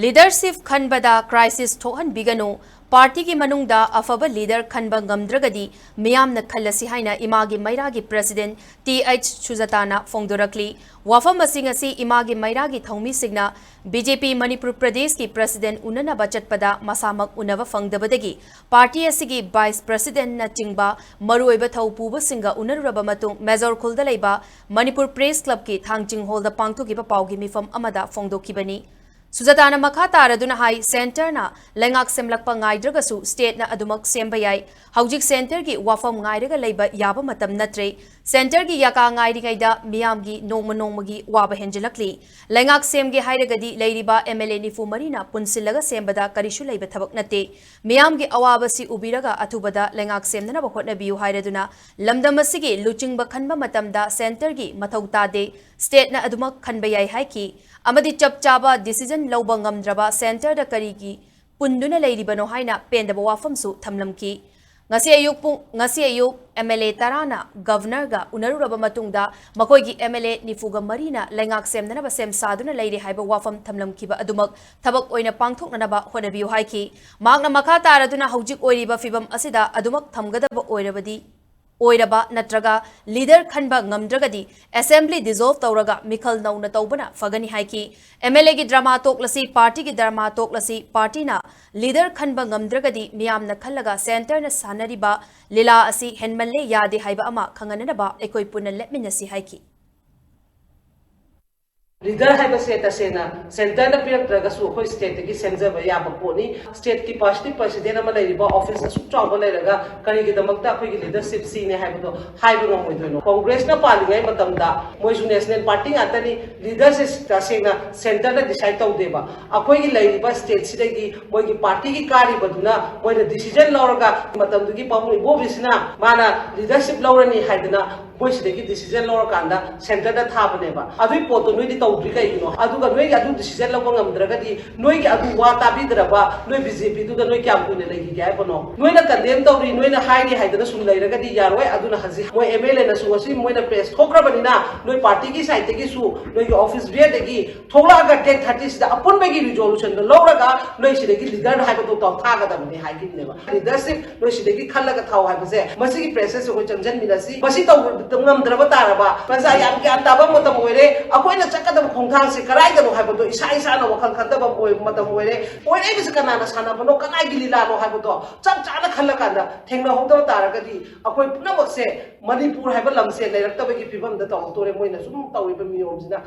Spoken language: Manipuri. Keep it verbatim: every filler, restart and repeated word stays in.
Leadership ꯈꯟꯕꯗ crisis ꯊꯣꯛꯍꯟꯕꯤꯒꯅꯨ꯫ ꯄꯥꯔꯇꯤꯒꯤ ꯃꯅꯨꯡꯗ ꯑꯐꯕ leader ꯈꯟꯕ ꯉꯝꯗ꯭ꯔꯒꯗꯤ ꯃꯤꯌꯥꯝꯅ ꯈꯜꯂꯁꯤ ꯍꯥꯏꯅ ꯏꯃꯥꯒꯤ ꯃꯩꯔꯥꯒꯤ president ꯇꯤ ꯑꯩꯆ ꯁꯨꯖꯥꯇꯥꯅ ꯐꯣꯡꯗꯣꯔꯛꯂꯤ꯫ ꯋꯥꯐꯝ ꯑꯁꯤ ꯉꯁꯤ ꯏꯃꯥꯒꯤ ꯃꯩꯔꯥꯒꯤ ꯊꯧꯃꯤꯁꯤꯡꯅ ꯕꯤ ꯖꯦ ꯄꯤ ꯃꯅꯤꯄꯨꯔ ꯄ꯭ꯔꯗꯦꯁꯀꯤ president ꯎꯅꯅꯕ ꯆꯠꯄꯗ ꯃꯁꯥꯃꯛ ꯎꯅꯕ ꯐꯪꯗꯕꯗꯒꯤ ꯄꯥꯔꯇꯤ ꯑꯁꯤꯒꯤ vice presidentꯅ ꯆꯤꯡꯕ ꯃꯔꯨꯑꯣꯏꯕ ꯊꯧ ꯄꯨꯕꯁꯤꯡꯒ ꯎꯅꯔꯨꯔꯕ ꯃꯇꯨꯡ ꯃꯦꯖꯣꯔ ꯈꯨꯜꯗ ꯂꯩꯕ ꯃꯅꯤꯄꯨꯔ ꯄ꯭ꯔꯦꯁ ꯀ꯭ꯂꯕꯀꯤ ꯊꯥꯡꯖꯤꯡ ꯍꯣꯜꯗ ꯄꯥꯡꯊꯣꯛꯈꯤꯕ ꯄꯥꯎꯒꯤ ꯃꯤꯐꯝ ꯑꯃꯗ ꯐꯣꯡꯗꯣꯛꯈꯤꯕꯅꯤ꯫ ꯁꯨꯖꯥꯇꯥꯅ ꯃꯈꯥ ꯇꯥꯔꯗꯨꯅ ꯍꯥꯏ, centreꯅ ꯂꯩꯉꯥꯛ ꯁꯦꯝꯂꯛꯄ ꯉꯥꯏꯗ꯭ꯔꯒꯁꯨ stateꯅ ꯑꯗꯨꯃꯛ ꯁꯦꯝꯕ ꯌꯥꯏ꯫ ꯍꯧꯖꯤꯛ centreꯒꯤ ꯋꯥꯐꯝ ꯉꯥꯏꯔꯒ ꯂꯩꯕ ꯌꯥꯕ ꯃꯇꯝ ꯅꯠꯇ꯭ꯔꯦ꯫ Centreꯒꯤ ꯌꯥꯀꯥ ꯉꯥꯏꯔꯤꯉꯩꯗ ꯃꯤꯌꯥꯝꯒꯤ ꯅꯣꯡꯃ ꯅꯣꯡꯃꯒꯤ ꯋꯥꯕ ꯍꯦꯟꯖꯤꯜꯂꯛꯂꯤ꯫ ꯂꯩꯉꯥꯛ ꯁꯦꯝꯒꯦ ꯍꯥꯏꯔꯒꯗꯤ ꯂꯩꯔꯤꯕ ꯑꯦꯝ ꯑꯦꯜ ꯑꯦ ꯅꯤꯐꯨ ꯃꯔꯤꯅ ꯄꯨꯟꯁꯤꯜꯂꯒ ꯁꯦꯝꯕꯗ ꯀꯔꯤꯁꯨ ꯂꯩꯕ ꯊꯕꯛ ꯅꯠꯇꯦ꯫ ꯃꯤꯌꯥꯝꯒꯤ ꯑꯋꯥꯕꯁꯤ ꯎꯕꯤꯔꯒ ꯑꯊꯨꯕꯗ ꯂꯩꯉꯥꯛ ꯁꯦꯝꯅꯅꯕ ꯍꯣꯠꯅꯕꯤꯌꯨ ꯍꯥꯏꯔꯗꯨꯅ ꯂꯝꯗꯝ ꯑꯁꯤꯒꯤ ꯂꯨꯆꯤꯡꯕ ꯈꯟꯕ ꯃꯇꯝꯗ centreꯒꯤ ꯃꯊꯧ ꯇꯥꯗꯦ, stateꯅ ꯑꯗꯨꯃꯛ ꯈꯟꯕ ꯌꯥꯏ ꯍꯥꯏꯈꯤ꯫ ꯑꯃꯗꯤ ꯆꯞ ꯆꯥꯕ decision ꯂꯧꯕ ꯉꯝꯗ꯭ꯔꯕ centreꯗ ꯀꯔꯤꯒꯤ ꯄꯨꯟꯗꯨꯅ ꯂꯩꯔꯤꯕꯅꯣ ꯍꯥꯏꯅ ꯄꯦꯟꯗꯕ ꯋꯥꯐꯝꯁꯨ ꯊꯝꯂꯝꯈꯤ꯫ ꯉꯁꯤ ꯑꯌꯨꯛ ꯄꯨꯡ, ꯉꯁꯤ ꯑꯌꯨꯛ ꯑꯦꯝ ꯑꯦꯜ ꯑꯦ ꯇꯔꯥꯅ governorꯒ ꯎꯅꯔꯨꯔꯕ ꯃꯇꯨꯡꯗ ꯃꯈꯣꯏꯒꯤ ꯑꯦꯝ ꯑꯦꯜ ꯑꯦ ꯅꯤꯐꯨꯒ ꯃꯔꯤꯅ ꯂꯩꯉꯥꯛ ꯁꯦꯝꯅꯅꯕ ꯁꯦꯝ ꯁꯥꯗꯨꯅ ꯂꯩꯔꯦ ꯍꯥꯏꯕ ꯋꯥꯐꯝ ꯊꯝꯂꯝꯈꯤꯕ ꯑꯗꯨꯃꯛ ꯊꯕꯛ ꯑꯣꯏꯅ ꯄꯥꯡꯊꯣꯛꯅꯅꯕ ꯍꯣꯠꯅꯕꯤꯌꯨ ꯍꯥꯏꯈꯤ꯫ ꯃꯍꯥꯛꯅ ꯃꯈꯥ ꯇꯥꯔꯗꯨꯅ ꯍꯧꯖꯤꯛ ꯑꯣꯏꯔꯤꯕ ꯐꯤꯕꯝ ꯑꯁꯤꯗ ꯑꯗꯨꯃꯛ ꯊꯝꯒꯗꯕ ꯑꯣꯏꯔꯕꯗꯤ, ꯑꯣꯏꯔꯕ ꯅꯠꯇ꯭ꯔꯒ leader ꯈꯟꯕ ꯉꯝꯗ꯭ꯔꯒꯗꯤ assembly dissolve ꯇꯧꯔꯒ ꯃꯤꯈꯜ ꯅꯧꯅ ꯇꯧꯕꯅ ꯐꯒꯅꯤ ꯍꯥꯏꯈꯤ꯫ ꯑꯦꯝ ꯑꯦꯜ ꯑꯦꯒꯤ drama ꯇꯣꯛꯂꯁꯤ, ꯄꯥꯔꯇꯤꯒꯤ drama ꯇꯣꯛꯂꯁꯤ, ꯄꯥꯔꯇꯤꯅ leader ꯈꯟꯕ ꯉꯝꯗ꯭ꯔꯒꯗꯤ ꯃꯤꯌꯥꯝꯅ ꯈꯜꯂꯒ centreꯅ ꯁꯥꯟꯅꯔꯤꯕ ꯂꯤꯂꯥ ꯑꯁꯤ ꯍꯦꯟꯃꯜꯂꯦ, ꯌꯥꯗꯦ ꯍꯥꯏꯕ ꯑꯃ ꯈꯪꯍꯟꯅꯅꯕ ꯑꯩꯈꯣꯏ ꯄꯨꯟꯅ ꯂꯦꯞꯃꯤꯟꯅꯁꯤ ꯍꯥꯏꯈꯤ꯫ Leader ꯍꯥꯏꯕꯁꯦ ꯇꯁꯦꯡꯅ centreꯅ ꯄꯤꯔꯛꯇ꯭ꯔꯒꯁꯨ ꯑꯩꯈꯣꯏ stateꯇꯒꯤ ꯁꯦꯝꯖꯕ ꯌꯥꯕ ꯄꯣꯠꯅꯤ꯫ Stateꯀꯤ party president ꯑꯃ ꯂꯩꯔꯤꯕ, office ꯑꯁꯨꯛ ꯆꯥꯎꯕ ꯂꯩꯔꯒ ꯀꯔꯤꯒꯤꯗꯃꯛꯇ ꯑꯩꯈꯣꯏꯒꯤ leadership ꯁꯤꯅꯦ ꯍꯥꯏꯕꯗꯣ ꯍꯥꯏꯕ ꯉꯝꯃꯣꯏꯗꯣꯏꯅꯣ? Congressꯅ ꯄꯥꯜꯂꯤꯉꯩ ꯃꯇꯝꯗ ꯃꯣꯏꯁꯨ national party ꯉꯥꯛꯇꯅꯤ, leadership ꯇꯁꯦꯡꯅ centreꯅ decide ꯇꯧꯗꯦꯕ꯫ ꯑꯩꯈꯣꯏꯒꯤ ꯂꯩꯔꯤꯕ stateꯁꯤꯗꯒꯤ ꯃꯣꯏꯒꯤ partyꯒꯤ ꯀꯥꯔꯤꯕꯗꯨꯅ ꯃꯣꯏꯅ decision ꯂꯧꯔꯒ ꯃꯇꯝꯗꯨꯒꯤ ꯄꯥꯕꯨꯡ ꯏꯕꯣꯕꯤꯁꯤꯅ ꯃꯥꯅ leadership ꯂꯧꯔꯅꯤ ꯍꯥꯏꯗꯅ ꯃꯣꯏ ꯁꯤꯗꯒꯤ ꯗꯤꯁꯤꯖꯟ ꯂꯧꯔꯀꯥꯟꯗ ꯁꯦꯟꯇꯔꯗ ꯊꯥꯕꯅꯦꯕ꯫ ꯑꯗꯨꯒꯤ ꯄꯣꯠꯇꯣ ꯅꯣꯏꯗꯤ ꯇꯧꯗ꯭ꯔꯤ ꯀꯩꯒꯤꯅꯣ? ꯑꯗꯨꯒ ꯅꯣꯏꯒꯤ ꯑꯗꯨ ꯗꯤꯁꯤꯖꯟ ꯂꯧꯕ ꯉꯝꯗ꯭ꯔꯒꯗꯤ ꯅꯣꯏꯒꯤ ꯑꯗꯨ ꯋꯥ ꯇꯥꯕꯤꯗ꯭ꯔꯕ ꯅꯣꯏ ꯕꯤ ꯖꯦ ꯄꯤꯗꯨꯗ ꯅꯣꯏ ꯀꯌꯥꯝ ꯀꯨꯏꯅ ꯂꯩꯈꯤꯒꯦ ꯍꯥꯏꯕꯅꯣ? ꯅꯣꯏꯅ ꯀꯟꯗꯦꯝ ꯇꯧꯔꯤ, ꯅꯣꯏꯅ ꯍꯥꯏꯔꯤ ꯍꯥꯏꯗꯅ ꯁꯨꯝ ꯂꯩꯔꯒꯗꯤ ꯌꯥꯔꯣꯏ꯫ ꯑꯗꯨꯅ ꯍꯧꯖꯤꯛ ꯃꯣꯏ ꯑꯦꯝ ꯑꯦꯜ ꯑꯦꯅꯁꯨ ꯉꯁꯤ ꯃꯣꯏꯅ ꯄ꯭ꯔꯦꯁ ꯊꯣꯛꯈ꯭ꯔꯕꯅꯤꯅ ꯅꯣꯏ ꯄꯥꯔꯇꯤꯒꯤ ꯁꯥꯏꯠꯇꯒꯤꯁꯨ, ꯅꯣꯏꯒꯤ ꯑꯣꯐꯤꯁ ꯕꯤꯌꯔꯗꯒꯤ ꯊꯣꯛꯂꯛꯑꯒ ꯗꯦꯠ ꯊꯥꯔꯇꯤꯁꯤꯗ ꯑꯄꯨꯟꯕꯒꯤ ꯔꯤꯖꯣꯂꯨꯁꯟꯗꯣ ꯂꯧꯔꯒ ꯅꯣꯏ ꯁꯤꯗꯒꯤ ꯂꯤꯗꯔ ꯍꯥꯏꯕꯗꯣ ꯊꯥꯒꯗꯕꯅꯤ ꯍꯥꯏꯈꯤꯕꯅꯦꯕ꯫ ꯂꯤꯗꯔꯁꯤꯞ ꯅꯣꯏ ꯁꯤꯗꯒꯤ ꯈꯜꯂꯒ ꯊꯥꯎ ꯍꯥꯏꯕꯁꯦ, ꯃꯁꯤꯒꯤ ꯄ꯭ꯔꯦꯁꯁꯦ ꯑꯩꯈꯣꯏ ꯆꯪꯁꯤꯟꯃꯤꯟꯅꯁꯤ꯫ ꯃꯁꯤ ꯇꯧꯕ ꯉꯝꯗ꯭ꯔꯕ ꯇꯥꯔꯕ, ꯄ꯭ꯔꯖꯥ ꯌꯥꯝ ꯒ꯭ꯌꯥꯟ ꯇꯥꯕ ꯃꯇꯝ ꯑꯣꯏꯔꯦ꯫ ꯑꯩꯈꯣꯏꯅ ꯆꯠꯀꯗꯕ ꯈꯣꯡꯊꯥꯡꯁꯤ ꯀꯗꯥꯏꯗꯅꯣ ꯍꯥꯏꯕꯗꯣ ꯏꯁꯥ ꯏꯁꯥꯅ ꯋꯥꯈꯜ ꯈꯟꯊꯕ ꯑꯣꯏ-, ꯃꯇꯝ ꯑꯣꯏꯔꯦ꯫ ꯑꯣꯏꯔꯛꯏꯕꯁꯤ ꯀꯅꯥꯅ ꯁꯥꯟꯅꯕꯅꯣ, ꯀꯅꯥꯒꯤ ꯂꯤꯂꯥꯅꯣ ꯍꯥꯏꯕꯗꯣ ꯆꯞ ꯆꯥꯅ ꯈꯜꯂꯀꯥꯟꯗ ꯊꯦꯡꯅꯍꯧꯗꯕ ꯇꯥꯔꯒꯗꯤ ꯑꯩꯈꯣꯏ ꯄꯨꯝꯅꯃꯛꯁꯦ ꯃꯅꯤꯄꯨꯔ ꯍꯥꯏꯕ ꯂꯝꯁꯦ ꯂꯩꯔꯛꯇꯕꯒꯤ ꯐꯤꯕꯝꯗ ꯇꯧꯔꯛꯇꯣꯔꯦ꯫ ꯃꯣꯏꯅ ꯁꯨꯝ ꯇꯧꯔꯤꯕ ꯅꯤꯌꯣꯝꯁꯤꯅ꯫